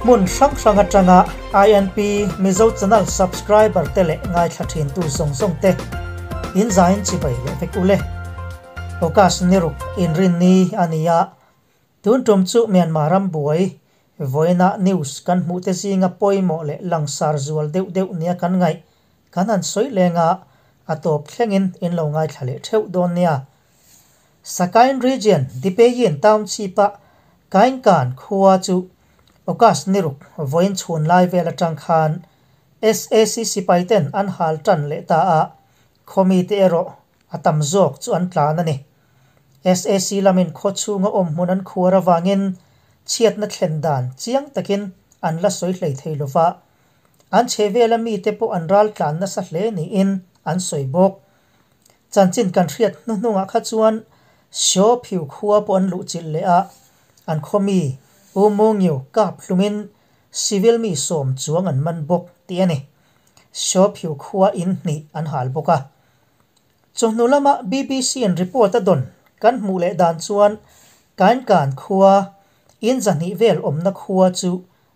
Hmun hrang hrang atanga INP Mizo Channel subscriber te leh ngaithla thintu zawng zawng te in zain chibai leh vek ule. August ni ruk inrinni a ni a, tun tum chu Myanmar ram buai vawiina news kan hmuh te zinga pawimawh leh langsar zual deuh deuh nia kan ngaih kan han sawi leng a, a tawp thlengin in lo ngaithla leh theuh dawn nia. Sakain Region, Dipeyin Township-a Kainkan khua chu August ni ruk vawiin chhun lai vel atang khan SAC sipaiten an hal tan leh ta a, khawmite erawh a tam zawk chu an tlan a ni. SAC lamin khaw chhunga awm hmun an khuar avangin chhiatna thlen dan chiang takin an la sawi hlei thei lova, an chhehvela mite pawh an ral tlan nasa hle niin an sawi bawk. Chanchin kan hriat hnuhnungah kha chuan Sio Phiu khua pawh an luhchilh leh a, an khaw mi U Mungyu kap hlumin civil mi sawm chuang an man bawk tih a ni. Sio Phiu khua in hnih an hal bawk a. Chawhnu lama BBC in report a dawn kan hmuh leh dan chuan Kainkan khua in zahnih vel awmna khua chu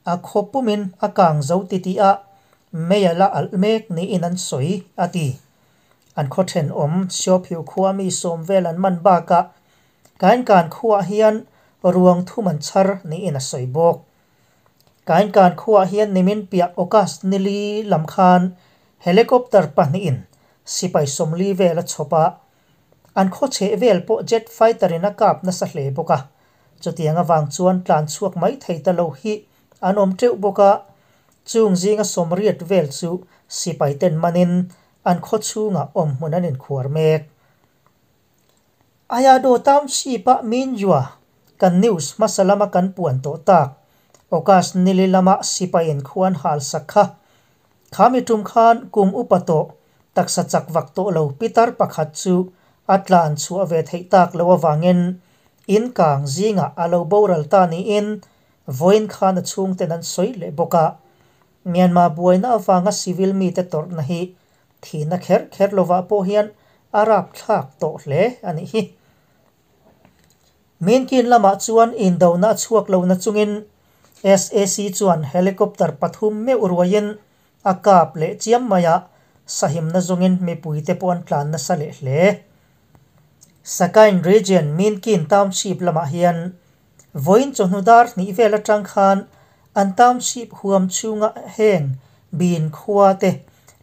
a khaw pumin a kang zo titih a, mei a la alh mek niin an sawi, a ti. An khaw thenawm Siophiu khua mi sawm vel an man bakah Kainkan khuaah hian ruang thum an chhar niin a sawi bawk. Kainkan khuaah hian nimin piah August nili lam khan helicopter pahnihin sipai sawmli vel a chhawp a, an khaw chheh vel pawh jet fighter in a kap nasa hle bawk a. Chutiang avang chuan tlan chhuak mai thei ta lo hi an awm teuh bawk a, chung zinga sawmriat vel chu sipai ten manin an khaw chhungah awm hmun an inkhuar mek. Ayado Township-a Minjua kan news hmasa lama kan puan tawh tak, August nili lama sipai inkhuan hal sak kha. Kha mi tum khan kum upa tawh, taksa chak vak tawh lo pitar pakhat chu a tlan chhuah ve theih tak loh avangin in kang zingah a lo boral ta niin vawiin khan a chhungten an sawi leh bawk a. Myanmar buaina avanga civil mite tawrhna hi thihna kher kher lovah pawh hian a rapthlak tawh hle a nih hi. Minkin lamah chuan indona a chhuak lo nachungin SAC chuan helicopter pathum meuh ruaiin a kap leh chiam mai a, sahimna zawngin mipuite pawh an tlan nasa leh hle. Sakain Region Minkin Township lamah hian Vawiin chawhnu dar hnih vel atang khan an township huam chhunga heng Bin khua te,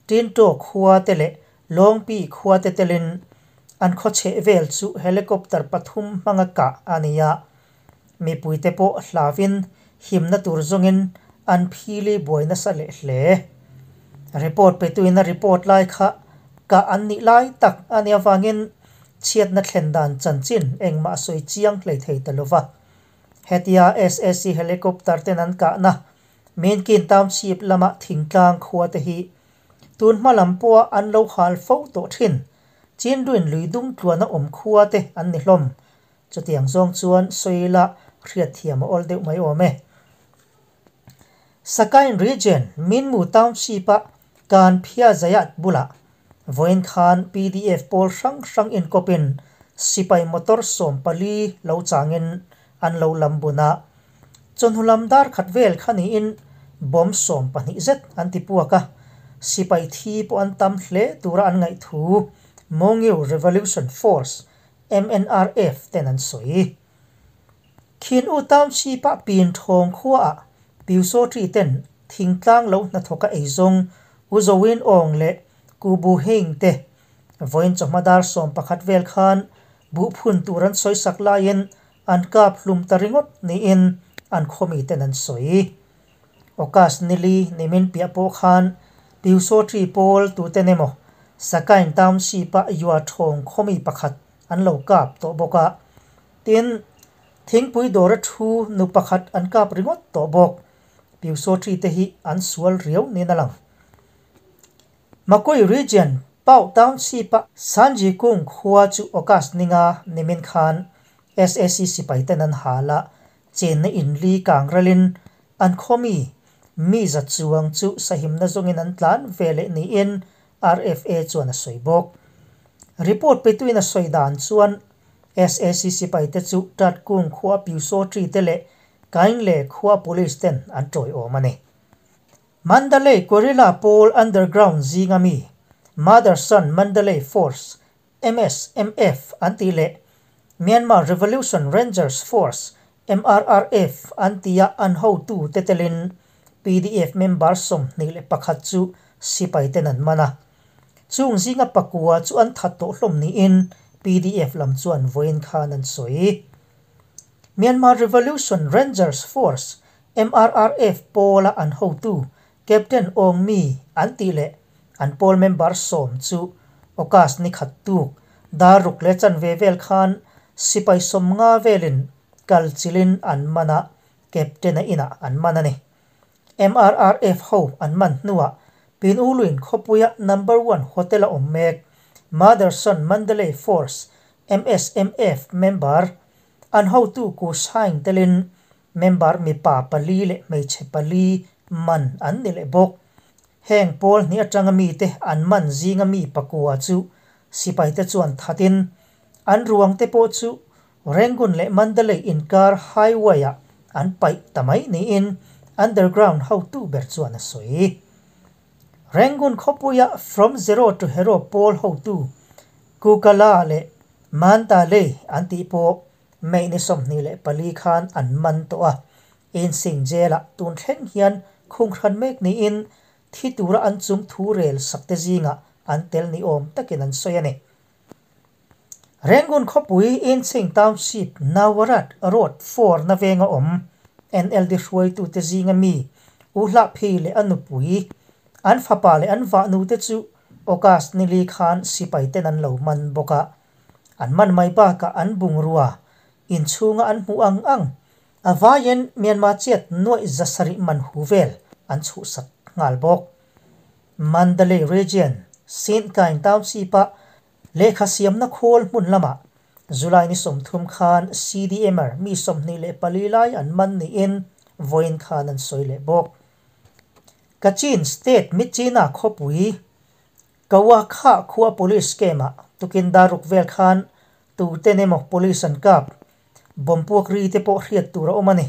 Tinto khua te leh Lawngpi khua te telin an khaw chheh vel chu helicopter pathum hmanga kah a ni a. Mipuite pawh hlauin himna tur zawngin an phili buai nasa leh hle. Report petuin a report lai kha kah an nih lai tak a nih avangin Chhiatna thlen dan chanchin engmah a sawi chiang hlei thei ta lova. Hetia SAC helicopter ten an kahna Minkin Township lama thingtlang khua te hi tun hma lam pawha an lo hal fo tawh thin. Chinduin lui dung tluana awm khua te an ni hlawm. Chutiang zawng chuan sawi ila hriatthiam a awl deuh mai awm e. Sakain Region, Minmu Township-a Kan Phia Zayat bulah vawiin khan pdf pawl hrang hrang inkawpin sipai motor 14 lo changin an lo lam bun a. Chawhnu lam dar khat vel kha niin bomb 12 zet an ti puak a, sipai thi pawh an tam hle tura an ngaih thu Mongyu Revolution Force, MNRF, ten an sawi. Khin U Township-a Pin Thawng khuaah Pyusawṭi ten thingtlang lo hnathawka eizawng U Zowin Aung leh Ku Bu Hein te vawiin chawhma dar 11 vel khan buhphun tur an sawisak laiin an kap hlum ta ringawt niin an khawmi ten an sawi. August nili nimin piah pawh khan Pyusawṭi pawl tuten emaw Sakaing Township-a Yua Thawng khawmi pakhat an lo kap tawh bawk a. Tin, thingpui dawra thu nu pakhat an kap ringawt tawh bawk. Pyusawṭi te hi an sual riau niin a lang. Makoi Region, Pau Township-a Sanji Kung khua chu August ninga nimin khan SAC sipai ten an hal a, chenna inli kang ralin an khawmi mi za chuang chu sahimna zawngin an tlan ve leh niin RFA chuan a sawi bawk. Report petuin a sawi dan chuan SAC sipai te chu Tatkung khua Pyusawṭi te leh Kaingle khua police ten an tawiawm a ni. Mandalay Guerrilla pawl underground zinga mi Mother Son Mandalay Force, MSMF, an tih leh Myanmar Revolution Rangers Force, MRRF, an tia an hotu te telin PDF member 21 chu sipai ten an man a. Chung zinga pakua chu an that tawh hlawm niin PDF lam chuan vawiin khan an sawi. Myanmar Revolution Rangers Force, MRRF, pawla an hotu Captain Aung Mi an tih leh an pawl member sawm chu August ni khat tuk dar ruk leh chanve vel khan sipai 50 velin kal chilin an man a, Captain-a inah an man a ni. MRRF ho an man hnuah Pin U Lwin khawpuia Number One Hotel-a awm mek Motherson Mandalay Force, MSMF, member an hotu Ku Saing telin member mipa pali leh hmeichhe pali man an ni leh bawk. Heng pawl hnih atanga mite an man zinga mi pakua chu sipaite chuan thatin an ruangte pawh chu Rangoon leh Mandalay inkar highway-ah an paih ta mai niin underground hotu ber chuan a sawi. Rangoon khawpuia From Zero to Hero pawl hotu Kukala leh Mandalay an tih pawh May ni 24 khan an man tawh a. Insing jail-ah tun thleng hian khunghran mek niin thi tura an chung thu rel sakte zingah an tel ni awm takin an sawi a ni. Rangoon khawpui Insing Township Nawarat Road 4 na venga awm NLD hruaitute zinga mi U Hlah Phi leh a nupui, an fapa leh an vahnute chu August ni li khan sipaiten an lo man bawk a. An man mai bakah an bungrua inchhunga an hmuh ang ang a vaiin Myanmar chiat nuaih 700 man hu vel an chhuhsak nghal bawk. Mandalay Region, Sintkaing Township-a lehkha siamna khawl hmun lamah July ni 30 khan CDMer mi 24 lai an man niin vawiin khan an sawi leh bawk. Kachin State Myitkyina khawpui Kawakha khua police camp-ah tukin daruk vel khan tuten emaw police an kap bomb puak ri te pawh hriat tur a awm a ni.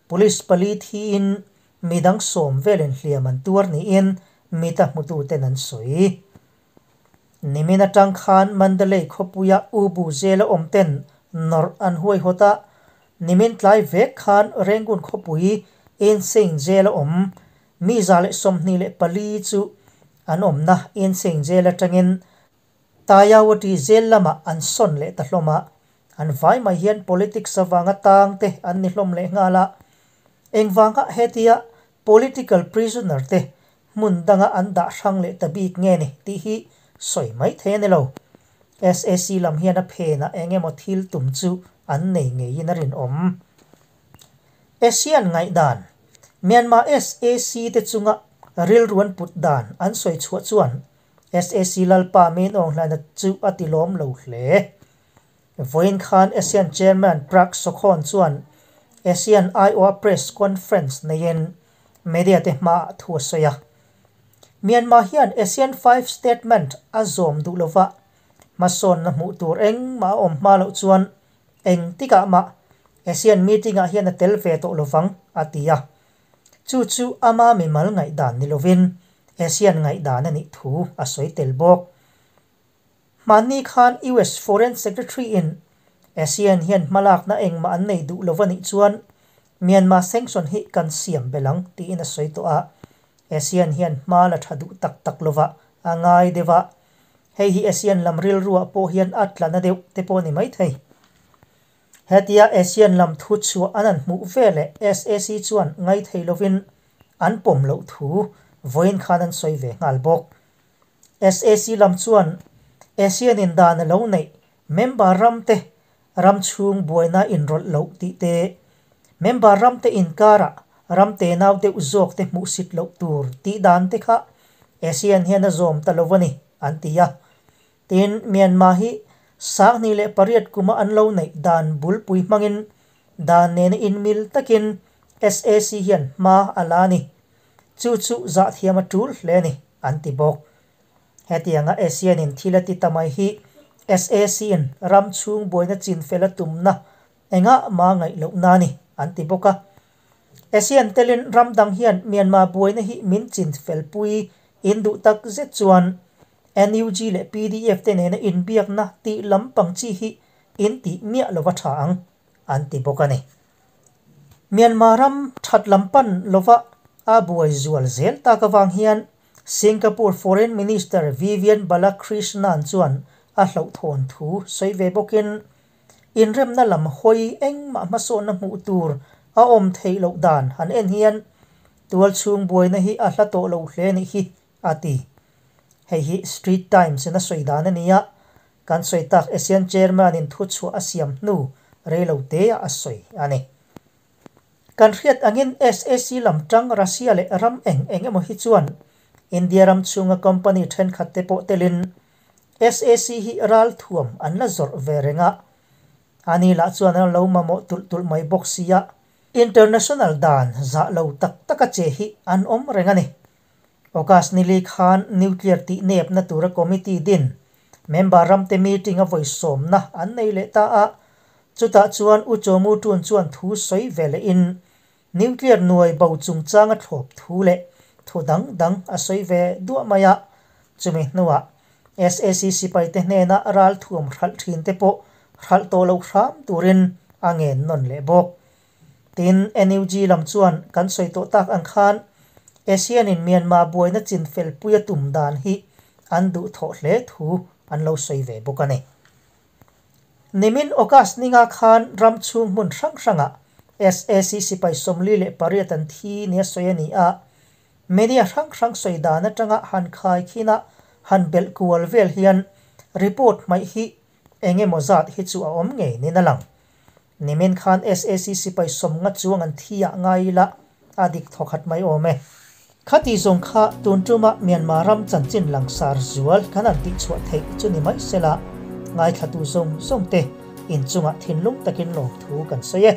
Police pali thiin midang 10 velin hliam an tuar niin mita hmututen an sawi. Nimin atang khan Mandalay khawpuia U Bu Zela awm ten nawrh an huai hawt a, nimin tlai vek khan Rangoon khawpui Insein Zela awm mi 124 chu an awmna Insein Jail atangin Tayawati Jail lamah an sawn leh ta hlawm a, an vai mai hian politics avanga tang te an ni hlawm leh nghal a. Engvanga hetia political prisoner te hmun danga an dah hrang leh ta bik nge ni tih hi sawi mai thei a ni lo. SAC lam hian a phenah eng emaw thil tum chu an nei ngeiin a rinawm. ASEAN ngaihdan, Myanmar SAC te chunga rilru an put dan an sawi chhuah chuan SAC Lalpa Min Aung Hlaing chu a ti lawm lo hle. Vawiin khan ASEAN Chairman Prak Sokhonn chuan ASEAN aiawha press conference neiin media te hmaah thu a sawi a. Myanmar hian ASEAN Five Statement a zawm duh lova, hmasawnna hmuh tur engmah a awm hma loh chuan eng tikah mah ASEAN meeting-ah hian a tel ve tawh lovang, a ti a. Chu chu ama mimal ngaihdan ni lovin ASEAN ngaihdan a nih thu a sawi tel bawk. Hmanni khan US Foreign Secretary in ASEAN hian hmalakna engmah an nei duh lo a nih chuan Myanmar sanction hi kan siam belh ang tiin a sawi tawh a. ASEAN hian hma la tha duh tak tak lova a ngai deuh a. Hei hi ASEAN lam rilruah pawh hian a tla na deuh te pawh a ni maithei. Hetia ASEAN lam thu chhuah an an hmuh veleh SAC chuan ngaithei lovin an pawm loh thu vawiin khan an sawi ve nghal bawk. SAC lam chuan ASEAN in dan a lo neih member ram te ram chhung buaina inrawlh loh tih te, member ram te inkarah ram te nau deuh zawk te hmuh sit loh tur tih dan te kha ASEAN hian a zawm ta lo a ni, an ti a. Tin, Myanmar hi 2008 kuma an lo neih dan bulpui hmangin dan nena inmil takin SAC hian hma a la a ni. Chu chu zahthiam a tul hle a ni, an ti bawk. Hetianga ASEAN in thil a ti ta mai hi SAC in ram chhung buaina chin fel a tumna engah mah ngaih lohna a ni. an ti bawk a. ASEAN telin ram dang hian Myanmar buaina hi min chin felpui in duh tak zet chuan NUG leh pdf te nena inbiakna tih lampang chi hi in tih miah lova tha ang, an ti bawk a ni. Myanmar ram that lam pan lova a buai zual zel tak avang hian Singapore Foreign Minister Vivian Balakrishnan chuan a hlauhthawn thu sawi ve bawkin, Inremna lam hawi engmah hmasawnna hmuh tur a awm theih loh dan han en hian tualchhung buaina hi a hla tawh lo hle nih hi, a ti. Hei hi Street Times in a sawi dan a ni a, kan sawi tak ASEAN Chairman in thuchhuah a siam hnu reilo te ah a sawi a ni. Kan hriat angin SAC lam tang Russia leh ram eng eng emaw hi chuan India ram chhunga company thenkhat te pawh telin SAC hi ralthuam an la zawrh ve reng a, ani lah chuan an lo mamawh tulh tulh mai bawk sia. International dan zah lo tak taka che hi an awm reng a ni. August nili khan nuclear tih nepna tura committee din member ramte meeting a vawi sawmna an nei leh ta a, chutah chuan U Chaw Mu Tun chuan thu sawi ve lehin nuclear nuai bo chungchanga thlawp thu leh thu dang dang a sawi ve duah mai a, chumi hnuah SAC sipaite hnena ralthuam hralh thin te pawh hralh tawh lo hram turin a ngen nawn leh bawk. Tin, NUG lam chuan kan sawi tawh tak ang khan ASEAN in Myanmar buaina chinfel pui a tum dan hi an duhthawh hle thu an lo sawi ve bawk a ni. Nimin August ninga khan ram chhung hmun hrang hrangah SAC sipai 48 an thi nia sawi a ni a, media hrang hrang sawi dan atanga han khai khina han belh kual vel hian report hmaih hi eng emaw zat hi chu a awm ngei niin a lang. Nimin khan SAC sipai 50 chuang an thi ah ngai ila a dik thawkhat mai awm e. Khati zawng kha tun tuma Myanmar ram chanchin langsar zual kan han tihchhuah theih chu ni mai sela, ngaithlatu zawng zawng te inchungah thinlung takin lawmthu kan sawi e.